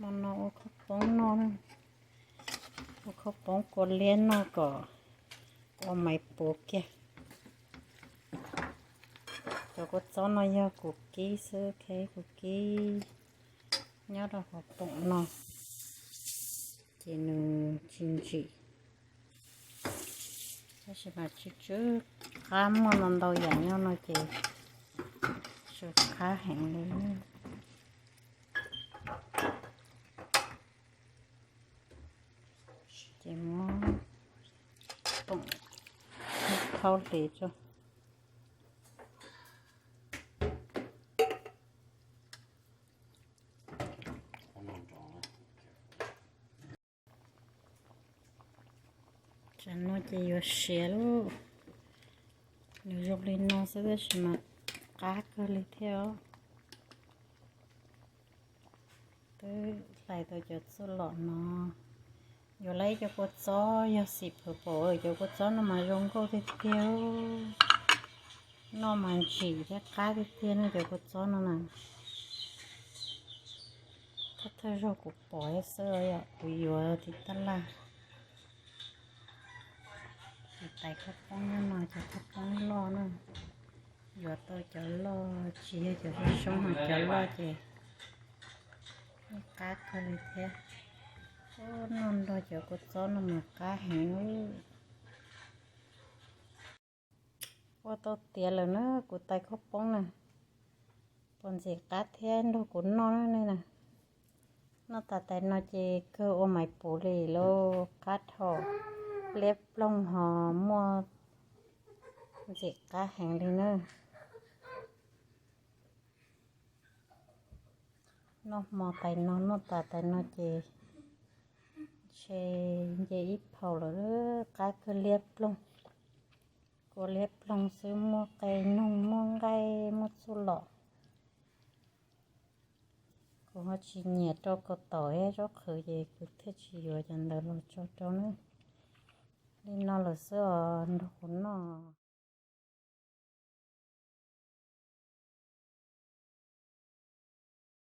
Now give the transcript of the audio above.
No ua khaub poob noj, ua khaub poob kua liab noj kom ua mais puv kiag. Cov kua txob no yog kuv kib xwb, kuv kib nyob rau hauv poom no, ces nws tsis ntsim. Tab sis mas tsis tsw qab, muaj ntau ntau yam nyob no ces tsw qab heev li. Ces muab poom khaub hliv tso. Tsam no ces yuav siav lauj. Nws zoo li no xwb tab sis mas qab kawg li thiab os. Twb hlais tau cov txuj lom no. Yuav lawv ib co kua txob yog xim phawv pom cov kua txob no mas zoo nkauj tiag tiag. Noj mas ntsim thiab qab tiag tiag no cov kua txob no na. Thawj thawj zaug kuv pom xwb yom, kuv yuav tib tab laj. Ces tais khaub poob nyob no, cov khaub poob loj na. Yuav tau cov loj, tsis yog cov soob soob, cov loj ces qab kawg li thiab. Noj nrog cov kua txob no mas qab heev. Ua tau tiav lawm na kuv tais khaub poob na. Puas ntxim qab thiab nrog kuv noj na nej na. Noj tas tais no ces kawg ua mais puv li lauj, qab dhau, liab ploog ho muaj, ntxim qab heev li na. Noj hmo tais no, noj tas tais no ces ntshe nce ib phaus lawm, qab kawg liab ploog. Kua liab ploog xwb muaj qe noog, muaj nqaij, muaj txuj lom. Kuv ho tsis nyiam rau kaus taum thiab zaub qhwv ces kuv thiaj tsis yuav cov ntawd los tso rau na. Li no lawm xwb os, nrog kuv noj.